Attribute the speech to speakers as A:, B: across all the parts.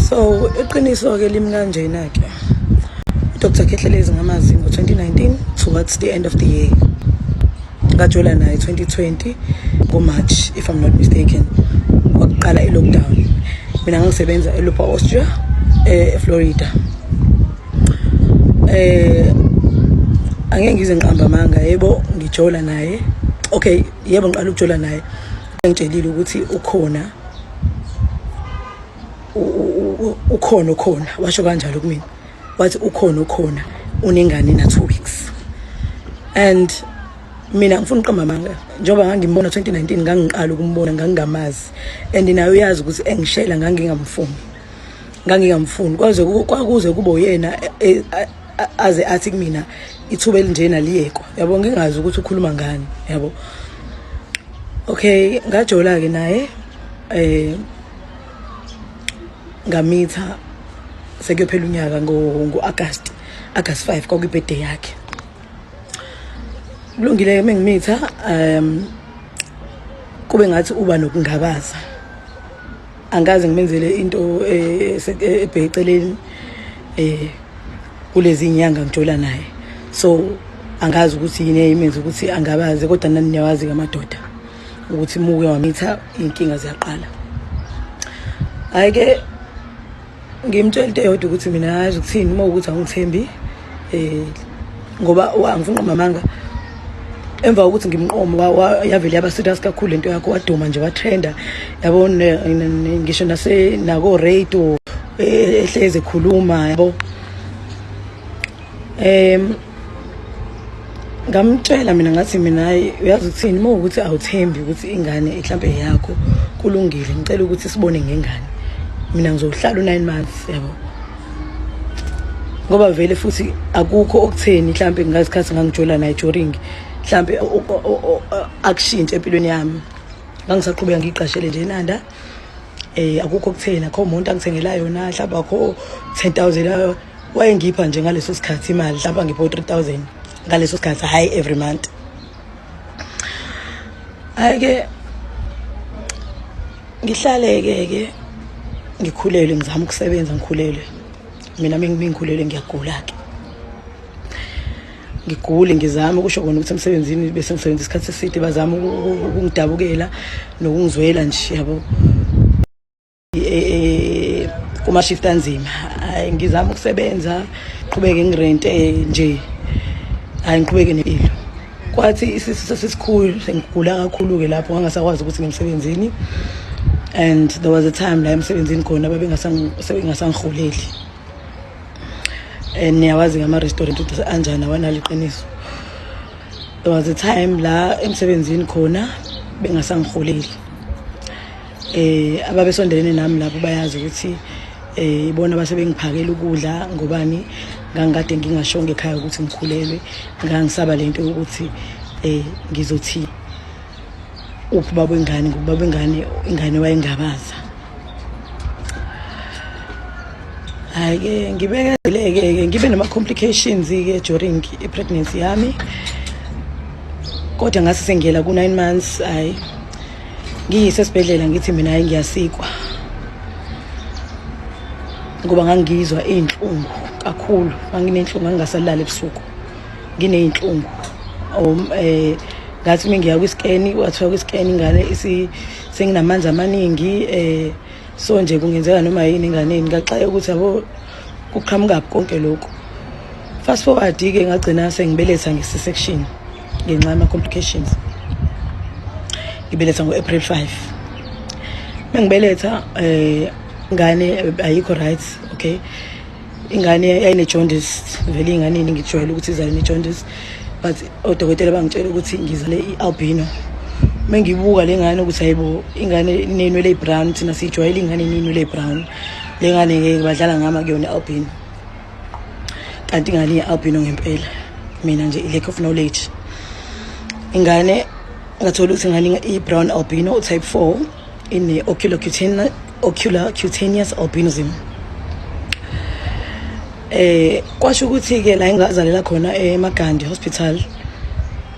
A: So iqiniso ke limi kanjena ke. UDr Khehlelezi ngamazi ngo-2019 towards the end of the year. Ngajola naye 2020 ngo-March, if I'm not mistaken. Kwakuqala i-lockdown. Mina ngangisebenza eLupa Austria, eFlorida. Angeke ngize ngiqamba amanga, yebo ngijola naye. Okay, yebo ngiqala ukujola naye. Ngitshelile ukuthi ukhona ukhona ukhona, washo kanjalo kumina, wathi ukhona ukhona, unengane na 2 weeks. And mina ngifuna uqamba amanga, njengoba ngangimbona 2019, ngangiqala ukumbona, ngangingamazi, and naye uyazi ukuthi engishela ngangingamfuni, kwaze kwakuze kube uyena aze athi kumina ithuba elinjena liyekwa, yabo, ngingazi ukuthi ukhuluma ngani, yabo. Okay, ngajola ke naye, ngamitha sekuyophela unyaka ngo-August, August 5 kwakuyi-birthday yakhe. Kulungile, mengimitha kube ngathi uba nokungabaza, angaze ngimenzele into ebheceleni kulezi inyanga ngijola naye, so angazi ukuthi yini eyimenza ukuthi angabaze, kodwa nani niyawazi kamadoda ukuthi muke wamitha inkinga ziyaqala. Hayi ke, ngimtshela into eyodwa ukuthi mina yazi ukuthini, uma ukuthi angithembi, ngoba angifuni uqamba amanga, emva kokuthi ngimqomo yavele yaba serious kakhulu lento yakho, waduma nje, watrenda, yabo, ngisho nase nako radio ehleze ekhuluma, yabo. Ngamtshela mina, ngathi mina, hayi, uyazi ukuthini, uma ukuthi awuthembi ukuthi ingane mhlambe yakho, kulungile, ngicela ukuthi sibone ngengane, mina ngizohlala u9 months, yabo, ngoba vele futhi akukho okutheni mhlambe ngazikhathi ngangijola naye during mhlambe akushintshe empilweni yami, ngangisaqhubeka ngiqashele nje eNanda, akukho okutheni, akho umuntu angithengela yona, mhlawumbe akho 10,000 wayengipha nje ngaleso sikhathi imali, mhlawumbe angipha u-3000 ngaleso sikhathi, hhayi every month. Hhayi-ke, ngihlale-ke ngikhulelwe, ngizama ukusebenza, ngikhulelwe mina, mingikhulelwe ngiyagula-ke, ngigule, ngizama ukusho kona ukuthi emsebenzini bese ngisebenza isikhathi eside, bazama ukungidabukela nokungizwela nje, yabo, kuma-shift anzima. Hayi, ngizama ukusebenza, qhubeke ngirente nje, hayi, ngiqhubeke nempilo. Kwathi isisu sesisikhulu, sengigula kakhulu-ke lapho, ngangasakwazi ukuthi ngemsebenzini, and there was a time la emsebenzini khona babengasangiholeli, and niyawazi ngama-restaurant ukuthi anjani, awanalo iqiniso. There was a time la emsebenzini khona bengasangiholeli, ababesondelene nami lapho bayazi ukuthi ibona base bengiphakela ukudla, ngobani, ngangikade ngingashongo ekhaya ukuthi ngikhulelwe, ngangisaba lento yokuthi ngizothi uphi baba wengane, ngoba baba wengane ingane wayengabaza. Hayi ke, ngibekezeleke, ngibe nama complications ke during i-pregnancy yami, kodwa ngase sengiyela ku 9 months, hayi, ngiyise esibhedlela, ngithi mina hayi, ngiyasikwa, ngoba ngangizwa iy'nhlungu kakhulu, nganginenhlungu, ngangingasalali ebusuku, nginey'nhlungu. Ngathi uma ngiya kwi-scan, kwathiwa kwi-scan ingane senginamanzi amaningi, so nje kungenzeka noma yini enganeni. Ngaxaye ukuthi yabo kuqhamukaphi konke lokhu. Fast forward-ke, ngagcina sengibeletha nge-C-section ngenxa yama-complications, ngibeletha ngo-April 5. Mengibeletha, ingane ayikho right. Okay, ingane yayine-jaundice vele, ingane ngijwayele ukuthi izale ne-jaundice, but odokotela bangitshela ukuthi ngizale i-albino. Mengibuka le ngane ukuthi hayibo, ingane inenwele eyi-brown, thina siyijwayele ingane inenwele eyi-brown, le ngane ngeke, badlala ngama kuyona i-albino, kanti ingane iyi-albino ngempela. Mina nje i-lack of knowledge, ingane ngathola ukuthi ingane i-brown albino type 4, ine-ocular cutaneous albinism. Kwasho ukuthi ke la engazalela khona eMagandi Hospital,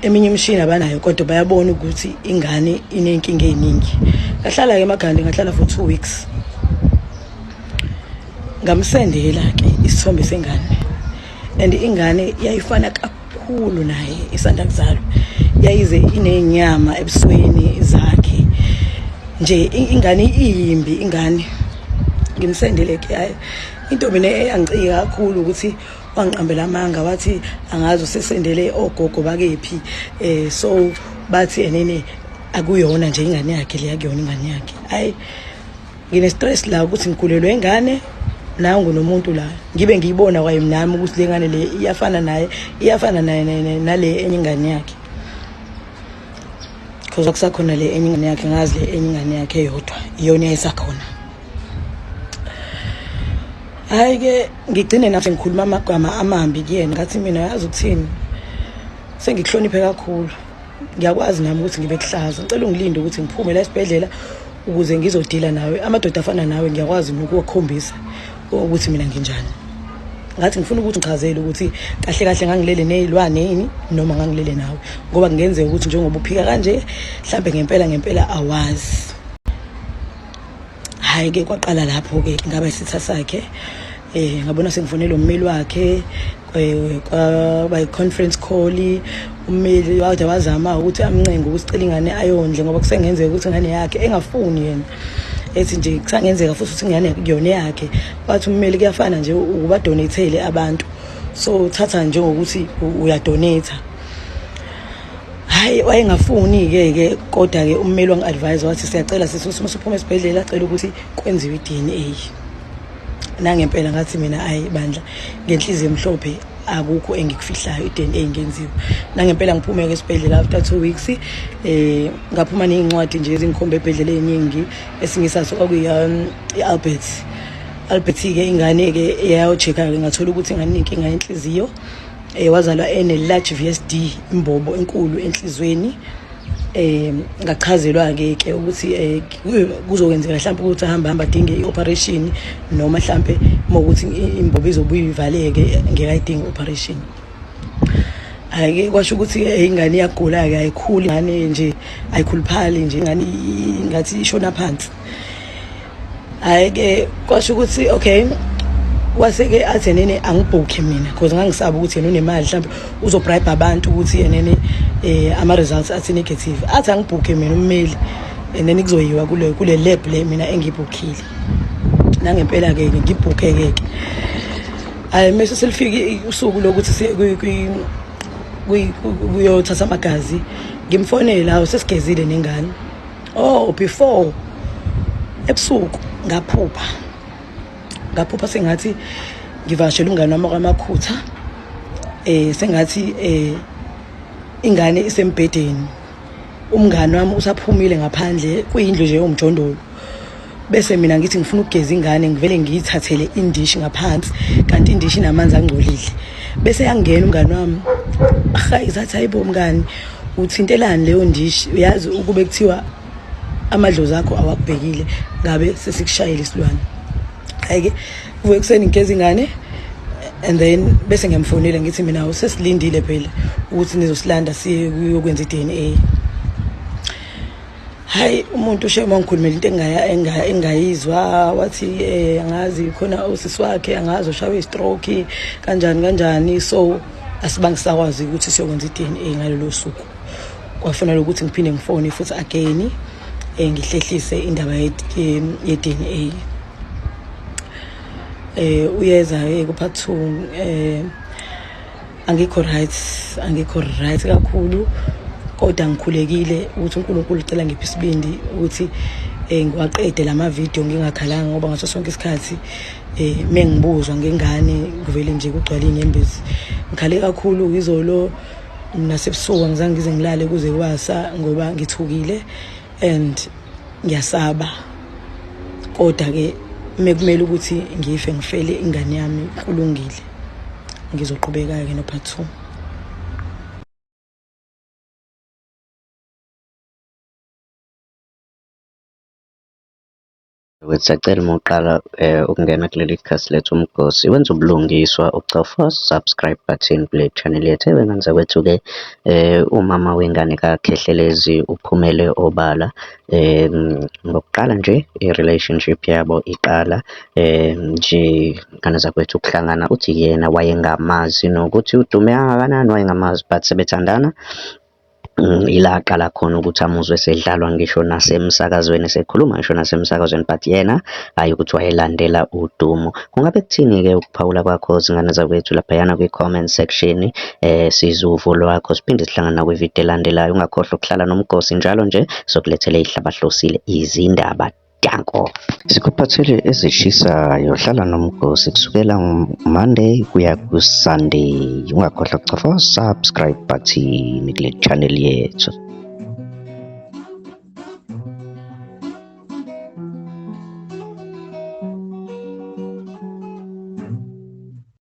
A: eminye imishini abanayo, kodwa bayabona ukuthi ingane inenkinga eziningi. Ngahlala ke eMagandi, ngahlala for 2 weeks. Ngamsendela ke isithombe sengane, and ingane yayifana kakhulu naye isanda kuzalwa, yayize inenyama ebusweni zakhe nje, ingane iyimbi ingane. Ngimsendele ke, hayi, into mina eyangicika kakhulu ukuthi wangiqambela amanga, wathi angazi usesendele ogogo bakephi, so bathi enene akuyona nje ingane yakhe le, akuyona ingane yakhe. Hayi, ngine-stress la ukuthi ngigulelwe ingane, nangu nomuntu la ngibe ngiyibona kwaye nami ukuthi le ngane le iyafana naye, iyafana naye nale enye ingane yakhe, because akusakhona le enye ingane yakhe, ngazi le enye ingane yakhe eyodwa iyona yayisakhona. Hayi ke, ngigcine nathi ngikhuluma amagama amambi kuyena, ngathi mina, yazi ukuthini, sengikuhloniphe kakhulu, ngiyakwazi nami ukuthi ngibe kuhlaza, ngicela ungilinde ukuthi ngiphume la esibhedlela ukuze ngizodila nawe. Amadoda afana nawe ngiyakwazi nokuwakhombisa ukuthi mina nginjani. Ngathi ngifuna ukuthi ngichazele ukuthi kahle kahle ngangilele nezilwane yini noma ngangilele nawe, ngoba kungenzeka ukuthi njengoba uphika kanje, mhlambe ngempela ngempela awazi. Hayi ke, kwaqala lapho ke ngaba isitha sakhe. Ngabona sengifonela ummeli wakhe, kwaba i-conference call. Ummeli wade wazama ukuthi amncenge ukuthi cela ingane ayondle, ngoba kusengenzeka ukuthi ingane yakhe engafuni yena, ethi nje kusangenzeka futhi ukuthi ingane kuyona yakhe. Wathi ummeli kuyafana nje ukuba-donate-ele abantu, so thatha njengokuthi uya-donate. Hayi, wayengafuni-ke ke, kodwa-ke ummeli wangi-advise, wathi siyacela sisi uma usuphuma esibhedlela, acela ukuthi kwenziwe i-DNA. Nangempela ngathi mina, ayi bandla, ngenhliziyo emhlophe, akukho engikufihlayo, i-DNA ingenziwa. Nangempela ngiphume-ke esibhedlela after 2 weeks, ngaphuma ney'ncwadi nje ezingikhomba ebhedlela ey'ningi. Esinye saso kwakuyi-Albert Albert-ke. Ingane-ke yayo-check-a-ke, ngathola ukuthi ingane inenkinga yenhliziyo. Wazalwa ene-large VSD, imbobo enkulu enhliziyweni. Ngachazelwa ke ke ukuthi kuzokwenzeka mhlawumbe ukuthi ahamba hamba adinge i-operation, noma mhlambe mawukuthi imbobo izobuye ivaleke, ngeke ayidinge i-operation. Ake kwasho ukuthi ingane iyagula ke, ayikhuli ingane nje, ayikhuluphali nje ingane, ngathi ishona phansi. Hayi ke, kwasho ukuthi okay, wase-ke athi enene angibhukhe mina, because ngangisaba ukuthi yena unemali, mhlawumbe uzo-bribe abantu ukuthi enene ama-results athi negative. Athi angibhukhe mina ummeli, and then kuzoyiwa kule lab le mina engibhukhile. Nangempela-ke ngibhukhe-ke ke. Hayi, mese selifike usuku lokuthi siye kuyothatha amagazi, ngimfonele, hawu, sesigezile nengane. Oh, before, ebusuku ngaphupha sengathi ngivakashela umngane wami kwaMakhutha, sengathi ingane isembhedeni, umngane wami usaphumile ngaphandle, kuyindlu nje yomjondolo, bese mina ngithi ngifuna ukugeza ingane, ngivele ngiyithathele indishi ngaphansi, kanti indishi inamanzi angcolile. Bese yangena umngane wami, hayi, zathi, hayibo mngani, uthintelani leyo ndishi? Uyazi ukube kuthiwa amadlozi akho awakubhekile, ngabe sesikushayela isilwane. Hayi-ke, kuvuke ekuseni ngigeza ingane, and then bese ngiyamfonela, ngithi mina usesilindile phela ukuthi nizosilanda siye kuyokwenza i-DNA. Hayi, umuntu ushe wangikhulumela into engayizwa, wathi angazi khona usisi wakhe, angazi ushawe i-stroke kanjani kanjani, so asibange sakwazi ukuthi siyokwenza i-DNA ngalolo suku. Kwafanele ukuthi ngiphinde ngifone futhi again, ngihlehlise indaba ye-DNA. Uyeza ku part 2. Angikho right, angikho right kakhulu, kodwa ngikhulekile ukuthi uNkulunkulu ucela ngiphe isibindi ukuthi ngiwaqede lama video ngingakhalanga, ngoba ngaso sonke isikhathi mengibuzwa ngengane kuvele nje kugcwale inyembezi. Ngikhale kakhulu izolo nasebusuku, angizange ngize ngilale kuze kwasa ngoba ngithukile and ngiyasaba. Kodwa ke mekumele ukuthi ngife, ngifele ingane yami, kulungile. Ngizoqhubeka ke no part 2.
B: Wethu siyacela uma uqala ukungena kuleli khasi lethu Umgosi, wenze ubulungiswa ucofa subscribe button kule channel yethu. Ey'ngane zakwethu-ke umama wengane kaKhehlelezi uphumele obala ngokuqala nje i-relationship yabo iqala nje ngane zakwethu ukuhlangana, uthi yena wayengamazi nokuthi udume kangakanani wayengamazi but sebethandana. Ila aqala khona ukuthi amuzwe esedlalwa ngisho nasemsakazweni, esekhuluma ngisho nasemsakazweni but yena hhayi ukuthi wayelandela udumo. Kungabe kuthini-ke ukuphawula kwakho zingane zakwethu laphayana kwi-comment section, sizwe uvo lwakho, siphinde sihlangane nakwividiyo elandelayo. Ungakhohlwa ukuhlala nomgosi njalo nje, sokulethela ey'hlabahlosile izindaba. Danko. Sikuphathele ezishisayo, hlala nomgosi kusukela Monday kuya ku-Sunday. Ungakhohlwa ukucofa subscribe button kule channel yethu.